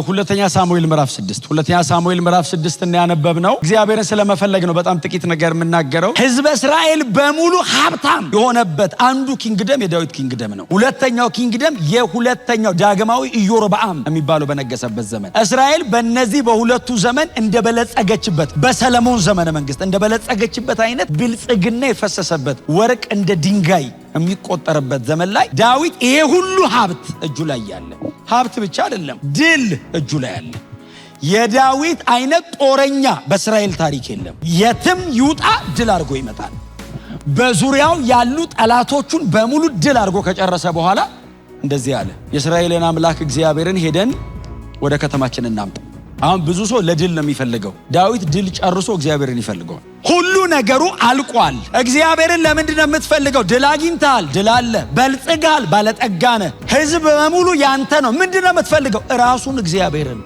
ሁለተኛ ሳሙኤል ምዕራፍ 6፣ ሁለተኛ ሳሙኤል ምዕራፍ 6 እና ያነበብነው እግዚአብሔርን ስለመፈለግ ነው። በጣም ጥቂት ነገር የምናገረው፣ ሕዝበ እስራኤል በሙሉ ሀብታም የሆነበት አንዱ kingdom የዳዊት kingdom ነው። ሁለተኛው kingdom የሁለተኛው ዳግማዊ ኢዮርብዓም የሚባለው በነገሰበት ዘመን፣ እስራኤል በእነዚህ በሁለቱ ዘመን እንደበለጸገችበት፣ በሰለሞን ዘመነ መንግስት እንደበለጸገችበት አይነት ብልጽግና የፈሰሰበት፣ ወርቅ እንደ ድንጋይ የሚቆጠርበት ዘመን ላይ ዳዊት ይሄ ሁሉ ሀብት እጁ ላይ ያለ፣ ሀብት ብቻ አይደለም፣ ድል እጁ ላይ ያለ፣ የዳዊት አይነት ጦረኛ በእስራኤል ታሪክ የለም። የትም ይውጣ ድል አድርጎ ይመጣል። በዙሪያው ያሉ ጠላቶቹን በሙሉ ድል አድርጎ ከጨረሰ በኋላ እንደዚህ አለ፣ የእስራኤልን አምላክ እግዚአብሔርን ሄደን ወደ ከተማችን እናምጣ። አሁን ብዙ ሰው ለድል ነው የሚፈልገው። ዳዊት ድል ጨርሶ እግዚአብሔርን ይፈልገዋል። ሁሉ ነገሩ አልቋል። እግዚአብሔርን ለምንድን ነው የምትፈልገው? ድል አግኝተሃል፣ ድል አለ፣ በልጽጋል፣ ባለጠጋ ነህ፣ ህዝብ በሙሉ ያንተ ነው። ምንድን ነው የምትፈልገው? ራሱን እግዚአብሔርን።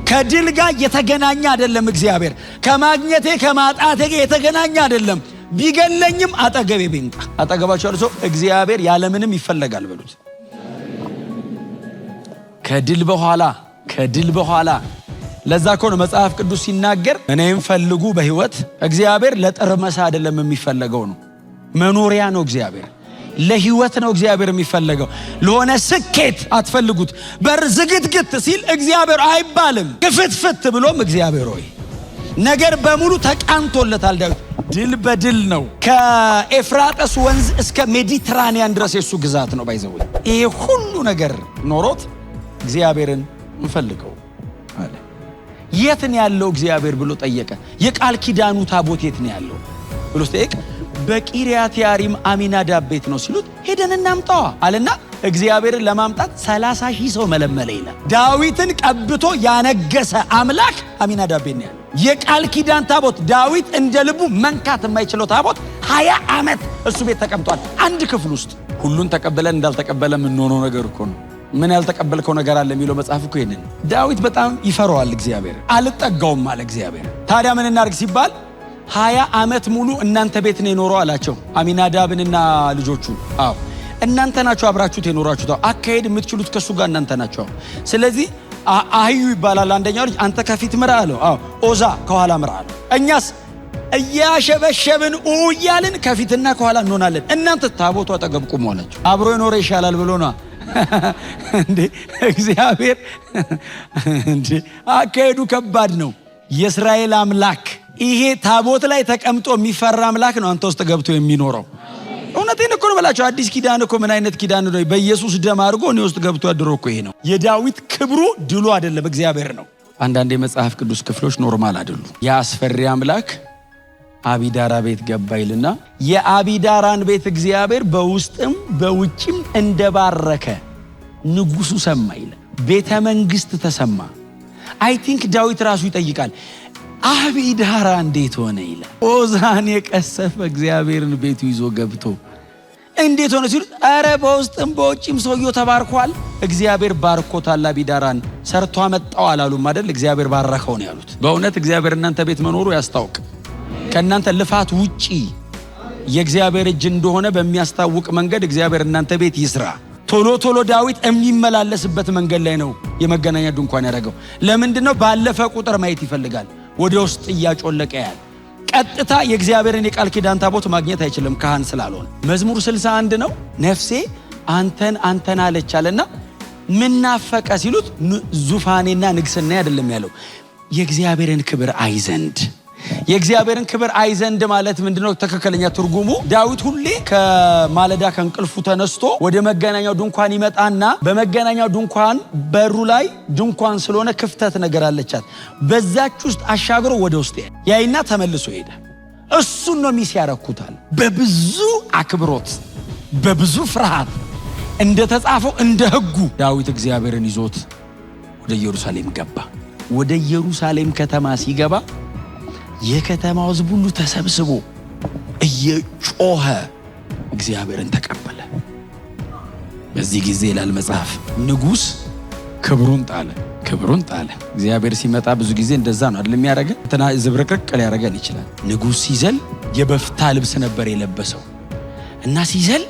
ከድል ጋር የተገናኘ አይደለም። እግዚአብሔር ከማግኘቴ ከማጣቴ ጋር የተገናኘ አይደለም። ቢገለኝም አጠገቤ ቢምጣ። አጠገባቸው ያለ ሰው እግዚአብሔር ያለምንም ይፈለጋል በሉት። ከድል በኋላ፣ ከድል በኋላ። ለዛ እኮ ነው መጽሐፍ ቅዱስ ሲናገር እኔን ፈልጉ በህይወት። እግዚአብሔር ለጥርመሳ አይደለም የሚፈለገው ነው፣ መኖሪያ ነው። እግዚአብሔር ለህይወት ነው እግዚአብሔር የሚፈለገው። ለሆነ ስኬት አትፈልጉት። በር ዝግትግት ሲል እግዚአብሔር አይባልም። ክፍትፍት ብሎም እግዚአብሔር ሆይ። ነገር በሙሉ ተቃንቶለታል። ዳዊት ድል በድል ነው። ከኤፍራጠስ ወንዝ እስከ ሜዲትራኒያን ድረስ የሱ ግዛት ነው። By the way፣ ይሄ ሁሉ ነገር ኖሮት እግዚአብሔርን እንፈልገው አለ። የት ነው ያለው እግዚአብሔር ብሎ ጠየቀ። የቃል ኪዳኑ ታቦት የት ነው ያለው ብሎ ሲጠይቅ በቂርያት ያሪም አሚናዳብ ቤት ነው ሲሉት ሄደን እናምጣዋ አለና እግዚአብሔርን ለማምጣት 30,000 ሰው መለመለ ይላል። ዳዊትን ቀብቶ ያነገሰ አምላክ አሚናዳብ ቤት ነው ያለው። የቃል ኪዳን ታቦት፣ ዳዊት እንደ ልቡ መንካት የማይችለው ታቦት 20 ዓመት እሱ ቤት ተቀምጧል። አንድ ክፍል ውስጥ። ሁሉን ተቀብለን እንዳልተቀበለ የምንሆነው ነገር እኮ ነው። ምን ያልተቀበልከው ነገር አለ የሚለው መጽሐፍ እኮ ይሄንን። ዳዊት በጣም ይፈራዋል እግዚአብሔር። አልጠጋውም አለ እግዚአብሔር። ታዲያ ምን እናድርግ ሲባል 20 ዓመት ሙሉ እናንተ ቤት ነው የኖረው አላቸው፣ አሚናዳብንና ልጆቹን። አዎ፣ እናንተ ናችሁ አብራችሁት የኖራችሁት። አካሄድ የምትችሉት ከእሱ ጋር እናንተ ናችሁ። ስለዚህ አህዩ ይባላል አንደኛው ልጅ፣ አንተ ከፊት ምራ አለው። አዎ፣ ኦዛ ከኋላ ምራ አለው። እኛስ እያሸበሸብን ኡ እያልን ከፊትና ከኋላ እንሆናለን። እናንተ ታቦቱ አጠገብ ቁሙ አላቸው። አብሮ የኖረ ይሻላል ብሎ ነዋ። እንዴ እግዚአብሔር እንዴ፣ አካሄዱ ከባድ ነው። የእስራኤል አምላክ፣ ይሄ ታቦት ላይ ተቀምጦ የሚፈራ አምላክ ነው አንተ ውስጥ ገብቶ የሚኖረው። እውነቴን እኮ ነው በላቸው። አዲስ ኪዳን እኮ ምን አይነት ኪዳን ነው? በኢየሱስ ደም አድርጎ እኔ ውስጥ ገብቶ ያድሮ እኮ ይሄ ነው። የዳዊት ክብሩ ድሉ አይደለም፣ እግዚአብሔር ነው። አንዳንድ የመጽሐፍ ቅዱስ ክፍሎች normal አይደሉም። የአስፈሪ አምላክ አቢዳራ ቤት ገባ ይልና የአቢዳራን ቤት እግዚአብሔር በውስጥም በውጭም እንደባረከ ንጉሱ ሰማ ይላል። ቤተ መንግስት ተሰማ። I think ዳዊት ራሱ ይጠይቃል፣ አቢዳራ እንዴት ሆነ ይላል። ኦዛን የቀሰፈ እግዚአብሔርን ቤቱ ይዞ ገብቶ እንዴት ሆነ ሲሉት፣ ኧረ በውስጥም በውጭም ሰውየው ተባርኳል። እግዚአብሔር ባርኮታል። አቢዳራን ሰርቶ አመጣው አላሉም አይደል? እግዚአብሔር ባረከው ነው ያሉት። በእውነት እግዚአብሔር እናንተ ቤት መኖሩ ያስታውቅ። ከእናንተ ልፋት ውጪ የእግዚአብሔር እጅ እንደሆነ በሚያስታውቅ መንገድ እግዚአብሔር እናንተ ቤት ይስራ። ቶሎ ቶሎ ዳዊት የሚመላለስበት መንገድ ላይ ነው የመገናኛ ድንኳን ያደረገው። ለምንድን ነው? ባለፈ ቁጥር ማየት ይፈልጋል። ወደ ውስጥ እያጮለቀ ያል ቀጥታ የእግዚአብሔርን የቃል ኪዳን ታቦት ማግኘት አይችልም ካህን ስላልሆነ። መዝሙር 61 ነው። ነፍሴ አንተን አንተን አለች አለና ምን ናፈቀ ሲሉት ዙፋኔና ንግስና አይደለም ያለው፣ የእግዚአብሔርን ክብር አይ ዘንድ። የእግዚአብሔርን ክብር አይ ዘንድ ማለት ምንድነው? ትክክለኛ ትርጉሙ ዳዊት ሁሌ ከማለዳ ከእንቅልፉ ተነስቶ ወደ መገናኛው ድንኳን ይመጣና በመገናኛው ድንኳን በሩ ላይ ድንኳን ስለሆነ ክፍተት ነገር አለቻት። በዛች ውስጥ አሻግሮ ወደ ውስጥ ያይና ተመልሶ ይሄዳል። እሱን ነው miss ያረኩታል። በብዙ አክብሮት፣ በብዙ ፍርሃት፣ እንደተጻፈው እንደ ሕጉ ዳዊት እግዚአብሔርን ይዞት ወደ ኢየሩሳሌም ገባ። ወደ ኢየሩሳሌም ከተማ ሲገባ የከተማው ሕዝብ ሁሉ ተሰብስቦ እየጮኸ እግዚአብሔርን ተቀበለ። በዚህ ጊዜ ይላል መጽሐፍ ንጉሥ ክብሩን ጣለ፣ ክብሩን ጣለ። እግዚአብሔር ሲመጣ ብዙ ጊዜ እንደዛ ነው አይደል የሚያደርገን? እንትና ዝብርቅርቅ ሊያደርገን ይችላል። ንጉሥ ሲዘል የበፍታ ልብስ ነበር የለበሰው እና ሲዘል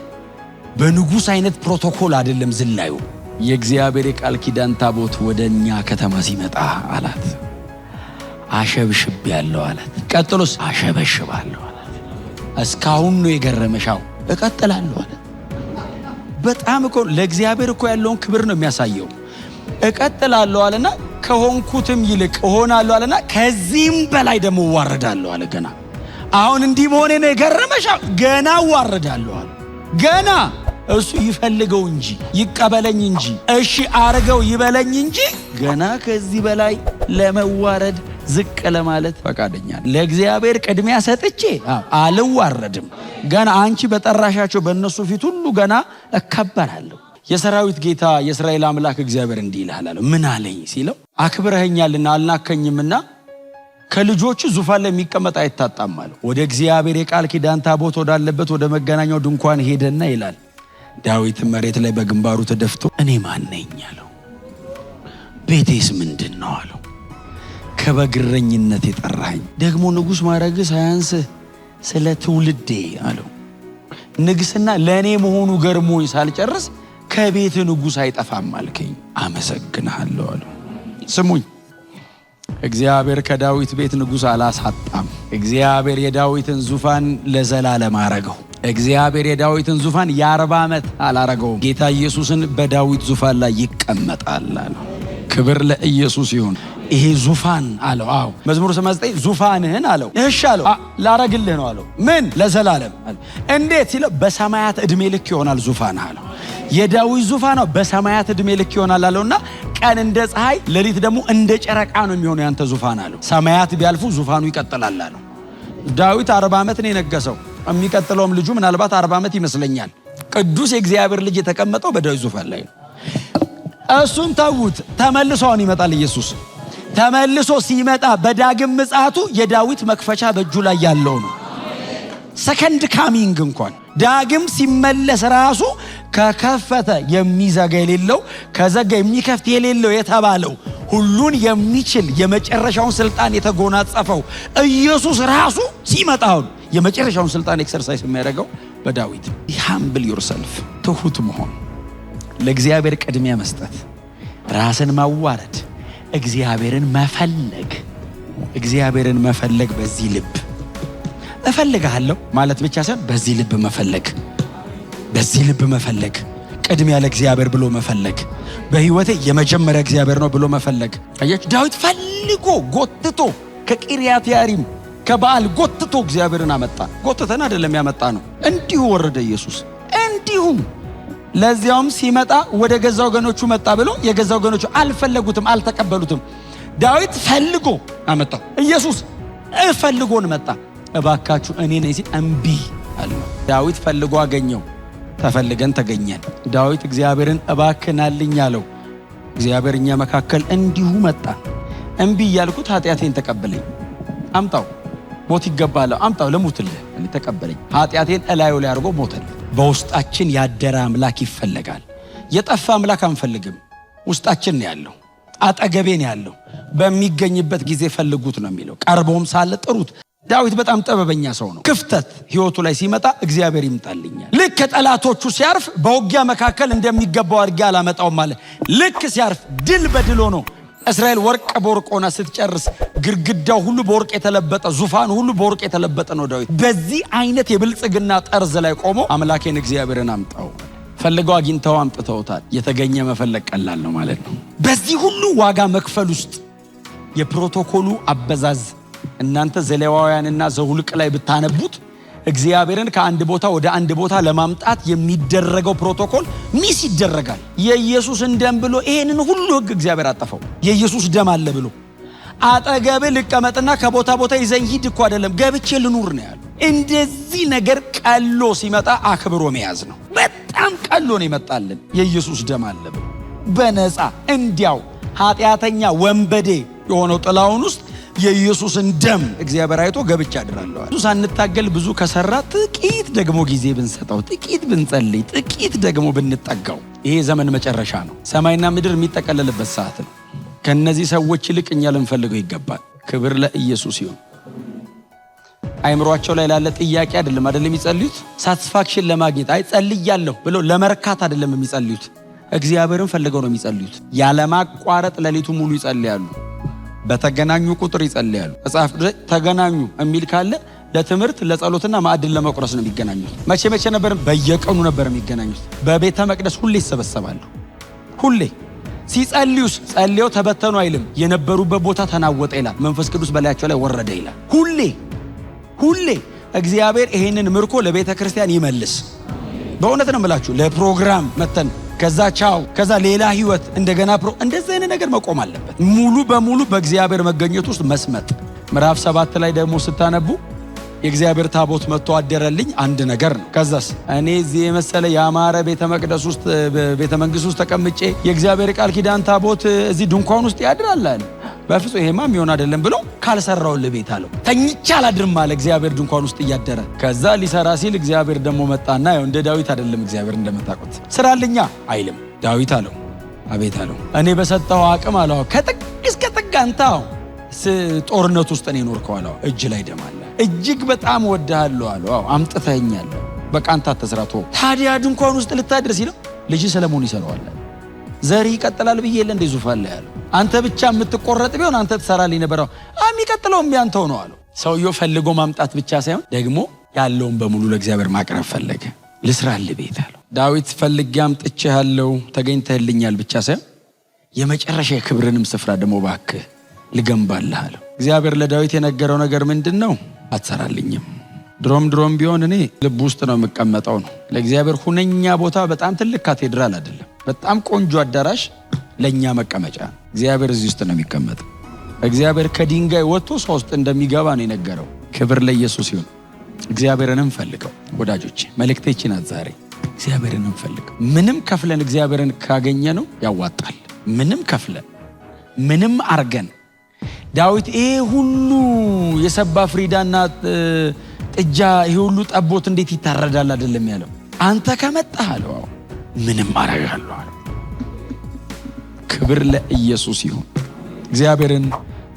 በንጉሥ አይነት ፕሮቶኮል አይደለም ዝላዩ። የእግዚአብሔር የቃል ኪዳን ታቦት ወደ እኛ ከተማ ሲመጣ አላት አሸብሽብ ያለው አላት። ቀጥሎስ አሸበሽባለሁ አላት። እስካሁን ነው የገረመሻው፣ እቀጥላለሁ አላት። በጣም እኮ ለእግዚአብሔር እኮ ያለውን ክብር ነው የሚያሳየው። እቀጥላለሁ አለና ከሆንኩትም ይልቅ እሆናለሁ አለና ከዚህም በላይ ደግሞ እዋረዳለሁ አለ። ገና አሁን እንዲህ መሆኔ ነው የገረመሻው፣ ገና እዋረዳለሁ አለ። ገና እሱ ይፈልገው እንጂ ይቀበለኝ እንጂ እሺ አርገው ይበለኝ እንጂ ገና ከዚህ በላይ ለመዋረድ ዝቅ ለማለት ፈቃደኛ ለእግዚአብሔር ቅድሚያ ሰጥቼ አልዋረድም። ገና አንቺ በጠራሻቸው በእነሱ ፊት ሁሉ ገና እከበራለሁ። የሰራዊት ጌታ የእስራኤል አምላክ እግዚአብሔር እንዲህ ይልሃል አለው። ምን አለኝ ሲለው አክብረኸኛልና አልናከኝምና ከልጆቹ ዙፋን ላይ የሚቀመጥ አይታጣም አለው። ወደ እግዚአብሔር የቃል ኪዳን ታቦት ወዳለበት ወደ መገናኛው ድንኳን ሄደና ይላል ዳዊት መሬት ላይ በግንባሩ ተደፍቶ እኔ ማን ነኝ አለው። ቤቴስ ምንድን ነው አለው። ከበግ እረኝነት የጠራኸኝ ደግሞ ንጉሥ ማድረግህ ሳያንስህ ስለ ትውልዴ አለው። ንግስና ለእኔ መሆኑ ገርሞኝ ሳልጨርስ ከቤት ንጉሥ አይጠፋም አልከኝ፣ አመሰግንሃለሁ አለው። ስሙኝ፣ እግዚአብሔር ከዳዊት ቤት ንጉሥ አላሳጣም። እግዚአብሔር የዳዊትን ዙፋን ለዘላለም አረገው። እግዚአብሔር የዳዊትን ዙፋን የ40 ዓመት አላረገውም። ጌታ ኢየሱስን በዳዊት ዙፋን ላይ ይቀመጣል አለው። ክብር ለኢየሱስ ይሁን። ይሄ ዙፋን አለው። አዎ መዝሙር 89 ዙፋንህን አለው። እሺ አለው፣ ላረግልህ ነው አለው። ምን ለዘላለም አለው። እንዴት ሲለው በሰማያት ዕድሜ ልክ ይሆናል ዙፋንህ አለው። የዳዊት ዙፋን ነው በሰማያት ዕድሜ ልክ ይሆናል አለውና ቀን እንደ ፀሐይ ሌሊት ደግሞ እንደ ጨረቃ ነው የሚሆነው ያንተ ዙፋን አለው። ሰማያት ቢያልፉ ዙፋኑ ይቀጥላል አለው። ዳዊት 40 ዓመት ነው የነገሰው። የሚቀጥለውም ልጁ ምናልባት 40 ዓመት ይመስለኛል። ቅዱስ የእግዚአብሔር ልጅ የተቀመጠው በዳዊት ዙፋን ላይ ነው። እሱን ተዉት። ተመልሶ አሁን ይመጣል ኢየሱስ። ተመልሶ ሲመጣ በዳግም ምጽአቱ የዳዊት መክፈቻ በእጁ ላይ ያለው ነው። Second coming እንኳን ዳግም ሲመለስ ራሱ ከከፈተ የሚዘጋ የሌለው ከዘጋ የሚከፍት የሌለው የተባለው ሁሉን የሚችል የመጨረሻውን ስልጣን የተጎናጸፈው ኢየሱስ ራሱ ሲመጣ አሁን የመጨረሻውን ስልጣን exercise የሚያደርገው በዳዊት። Humble yourself፣ ትሁት መሆን፣ ለእግዚአብሔር ቅድሚያ መስጠት፣ ራስን ማዋረድ፣ እግዚአብሔርን መፈለግ። እግዚአብሔርን መፈለግ በዚህ ልብ እፈልግሃለሁ ማለት ብቻ ሳይሆን በዚህ ልብ መፈለግ፣ በዚህ ልብ መፈለግ፣ ቅድሚያ ለእግዚአብሔር ብሎ መፈለግ፣ በሕይወቴ የመጀመሪያ እግዚአብሔር ነው ብሎ መፈለግ። አያችሁ፣ ዳዊት ፈልጎ ጎትቶ ከቂርያት ያሪም ከበዓል ጎትቶ እግዚአብሔርን አመጣ። ጎትተን አይደለም ያመጣ ነው፣ እንዲሁ ወረደ ኢየሱስ እንዲሁ። ለዚያውም ሲመጣ ወደ ገዛ ወገኖቹ መጣ ብሎ የገዛ ወገኖቹ አልፈለጉትም፣ አልተቀበሉትም። ዳዊት ፈልጎ አመጣው። ኢየሱስ ፈልጎን መጣ። እባካችሁ እኔ ነኝ ሲል እምቢ አሉ። ዳዊት ፈልጎ አገኘው። ተፈልገን ተገኘን። ዳዊት እግዚአብሔርን እባክናልኝ አለው። እግዚአብሔር እኛ መካከል እንዲሁ መጣ። እምቢ እያልኩት ኃጢአቴን ተቀበለኝ። አምጣው፣ ሞት ይገባል፣ አምጣው፣ ልሙትልህ። እኔ ተቀበለኝ። ኃጢአቴን እላዩ ላይ አድርጎ ሞተልኝ። በውስጣችን ያደረ አምላክ ይፈለጋል። የጠፋ አምላክ አንፈልግም። ውስጣችን ነው ያለው፣ አጠገቤ ነው ያለው። በሚገኝበት ጊዜ ፈልጉት ነው የሚለው። ቀርቦም ሳለ ጥሩት። ዳዊት በጣም ጥበበኛ ሰው ነው። ክፍተት ህይወቱ ላይ ሲመጣ እግዚአብሔር ይምጣልኛል። ልክ ከጠላቶቹ ሲያርፍ በውጊያ መካከል እንደሚገባው አድርጌ አላመጣውም አለ። ልክ ሲያርፍ ድል በድል ሆኖ እስራኤል ወርቅ በወርቅ ሆና ስትጨርስ ግድግዳው ሁሉ በወርቅ የተለበጠ፣ ዙፋኑ ሁሉ በወርቅ የተለበጠ ነው። ዳዊት በዚህ አይነት የብልጽግና ጠርዝ ላይ ቆሞ አምላኬን እግዚአብሔርን አምጣው። ፈልገው አግኝተው አምጥተውታል። የተገኘ መፈለግ ቀላል ነው ማለት ነው። በዚህ ሁሉ ዋጋ መክፈል ውስጥ የፕሮቶኮሉ አበዛዝ እናንተ ዘሌዋውያንና ዘሁልቅ ላይ ብታነቡት እግዚአብሔርን ከአንድ ቦታ ወደ አንድ ቦታ ለማምጣት የሚደረገው ፕሮቶኮል miss ይደረጋል። የኢየሱስን ደም ብሎ ይሄንን ሁሉ ሕግ እግዚአብሔር አጠፋው። የኢየሱስ ደም አለ ብሎ አጠገብህ ልቀመጥና ከቦታ ቦታ ይዘኝ ሂድ እኮ አይደለም፣ ገብቼ ልኑር ነው ያለው። እንደዚህ ነገር ቀሎ ሲመጣ አክብሮ መያዝ ነው። በጣም ቀሎ ነው ይመጣልን። የኢየሱስ ደም አለ ብሎ በነፃ እንዲያው ኃጢአተኛ ወንበዴ የሆነው ጥላውን ውስጥ የኢየሱስን ደም እግዚአብሔር አይቶ ገብቼ አድራለሁ። ብዙ ሳንታገል ብዙ ከሰራ ጥቂት ደግሞ ጊዜ ብንሰጠው፣ ጥቂት ብንጸልይ፣ ጥቂት ደግሞ ብንጠጋው፣ ይሄ ዘመን መጨረሻ ነው። ሰማይና ምድር የሚጠቀለልበት ሰዓት ነው። ከነዚህ ሰዎች ይልቅ እኛ ልንፈልገው ይገባል። ክብር ለኢየሱስ ይሁን። አይምሯቸው ላይ ላለ ጥያቄ አይደለም የሚጸልዩት፣ satisfaction ለማግኘት አይ ጸልያለሁ ብለው ለመርካት አይደለም የሚጸልዩት። እግዚአብሔርን ፈልገው ነው የሚጸልዩት። ያለማቋረጥ ሌሊቱ ሙሉ ይጸልያሉ። በተገናኙ ቁጥር ይጸልያሉ። መጽሐፍ ቅዱስ ተገናኙ የሚል ካለ ለትምህርት ለጸሎትና ማዕድን ለመቁረስ ነው የሚገናኙት። መቼ መቼ ነበር? በየቀኑ ነበር የሚገናኙት። በቤተ መቅደስ ሁሌ ይሰበሰባሉ። ሁሌ ሲጸልዩስ ጸልየው ተበተኑ አይልም። የነበሩበት ቦታ ተናወጠ ይላል። መንፈስ ቅዱስ በላያቸው ላይ ወረደ ይላል። ሁሌ ሁሌ እግዚአብሔር ይሄንን ምርኮ ለቤተ ክርስቲያን ይመልስ። በእውነት ነው የምላችሁ። ለፕሮግራም መተን ከዛ ቻው፣ ከዛ ሌላ ህይወት እንደገና እንደዚህ አይነት ነገር መቆም አለበት። ሙሉ በሙሉ በእግዚአብሔር መገኘት ውስጥ መስመጥ። ምዕራፍ 7 ላይ ደግሞ ስታነቡ የእግዚአብሔር ታቦት መጥቶ አደረልኝ አንድ ነገር ነው። ከዛስ እኔ እዚህ የመሰለ ያማረ ቤተ መቅደስ ውስጥ ቤተ መንግስት ውስጥ ተቀምጬ የእግዚአብሔር ቃል ኪዳን ታቦት እዚህ ድንኳን ውስጥ ያድራል አለ። በፍጹም ይሄማ የሚሆን አይደለም ብሎ ካልሰራውልህ ቤት አለው። ተኝቼ አላድርም አለ እግዚአብሔር ድንኳን ውስጥ እያደረ። ከዛ ሊሰራ ሲል እግዚአብሔር ደግሞ መጣና ያው እንደ ዳዊት አይደለም እግዚአብሔር እንደምታውቁት ስራልኛ አይልም። ዳዊት አለው አቤት አለው። እኔ በሰጠው አቅም አለው ከጥግ እስከ ጥግ አንተ ጦርነት ውስጥ ነው የኖርከው አለው። እጅ ላይ ደም አለ። እጅግ በጣም እወድሃለሁ አለው። አዎ አምጥተኸኛል። በቃ አንተ አትስራ ተወው። ታዲያ ድንኳን ውስጥ ልታድር ሲለው ልጅ ሰለሞን ይሰራዋል። ዘር ይቀጥላል ብዬ የለ እንደ ዙፋን ላይ አለው። አንተ ብቻ የምትቆረጥ ቢሆን አንተ ትሰራልኝ ነበር። የሚቀጥለውም ያንተው ነው አለው። ሰውየው ፈልጎ ማምጣት ብቻ ሳይሆን ደግሞ ያለውን በሙሉ ለእግዚአብሔር ማቅረብ ፈለገ። ልስራልህ ቤት አለው። ዳዊት ፈልጌ አምጥቼሃለሁ ተገኝተህልኛል ብቻ ሳይሆን የመጨረሻ የክብርንም ስፍራ ደግሞ እባክህ ልገንባልህ አለው። እግዚአብሔር ለዳዊት የነገረው ነገር ምንድን ነው? አትሰራልኝም። ድሮም ድሮም ቢሆን እኔ ልብ ውስጥ ነው የምቀመጠው ነው። ለእግዚአብሔር ሁነኛ ቦታ በጣም ትልቅ ካቴድራል አይደለም፣ በጣም ቆንጆ አዳራሽ ለእኛ መቀመጫ። እግዚአብሔር እዚህ ውስጥ ነው የሚቀመጠው። እግዚአብሔር ከድንጋይ ወጥቶ ሰው ውስጥ እንደሚገባ ነው የነገረው። ክብር ለኢየሱስ ይሁን። እግዚአብሔርን እንፈልገው ወዳጆቼ፣ መልእክቴ ናት ዛሬ። እግዚአብሔርን እንፈልገው። ምንም ከፍለን እግዚአብሔርን ካገኘነው ያዋጣል። ምንም ከፍለን ምንም አርገን ዳዊት ይሄ ሁሉ የሰባ ፍሪዳና ጥጃ ይሄ ሁሉ ጠቦት እንዴት ይታረዳል አይደለም ያለው። አንተ ከመጣህ አለው ምንም አረጋለሁ አለው። ክብር ለኢየሱስ ይሁን። እግዚአብሔርን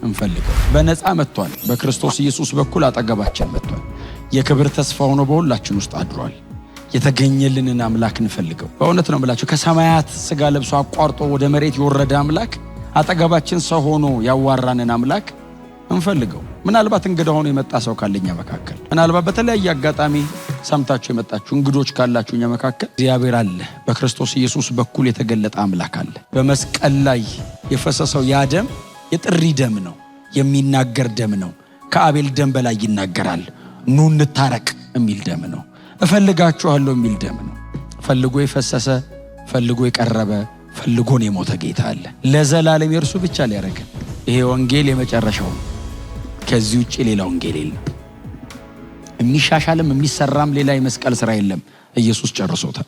እንፈልገው። በነፃ መጥቷል። በክርስቶስ ኢየሱስ በኩል አጠገባችን መጥቷል። የክብር ተስፋ ሆኖ በሁላችን ውስጥ አድሯል። የተገኘልንን አምላክ እንፈልገው። በእውነት ነው የምላችሁ፣ ከሰማያት ስጋ ለብሶ አቋርጦ ወደ መሬት የወረደ አምላክ፣ አጠገባችን ሰው ሆኖ ያዋራንን አምላክ እንፈልገው። ምናልባት እንግዳ ሆኖ የመጣ ሰው ካለኛ መካከል፣ ምናልባት በተለያየ አጋጣሚ ሰምታችሁ የመጣችሁ እንግዶች ካላችሁ እኛ መካከል እግዚአብሔር አለ። በክርስቶስ ኢየሱስ በኩል የተገለጠ አምላክ አለ። በመስቀል ላይ የፈሰሰው ያ ደም የጥሪ ደም ነው፣ የሚናገር ደም ነው። ከአቤል ደም በላይ ይናገራል። ኑ እንታረቅ የሚል ደም ነው። እፈልጋችኋለሁ የሚል ደም ነው። ፈልጎ የፈሰሰ፣ ፈልጎ የቀረበ፣ ፈልጎን የሞተ ጌታ አለ። ለዘላለም የእርሱ ብቻ ሊያደርገን። ይሄ ወንጌል የመጨረሻው ነው። ከዚህ ውጭ ሌላ ወንጌል የለም። የሚሻሻልም የሚሰራም ሌላ የመስቀል ስራ የለም። ኢየሱስ ጨርሶታል።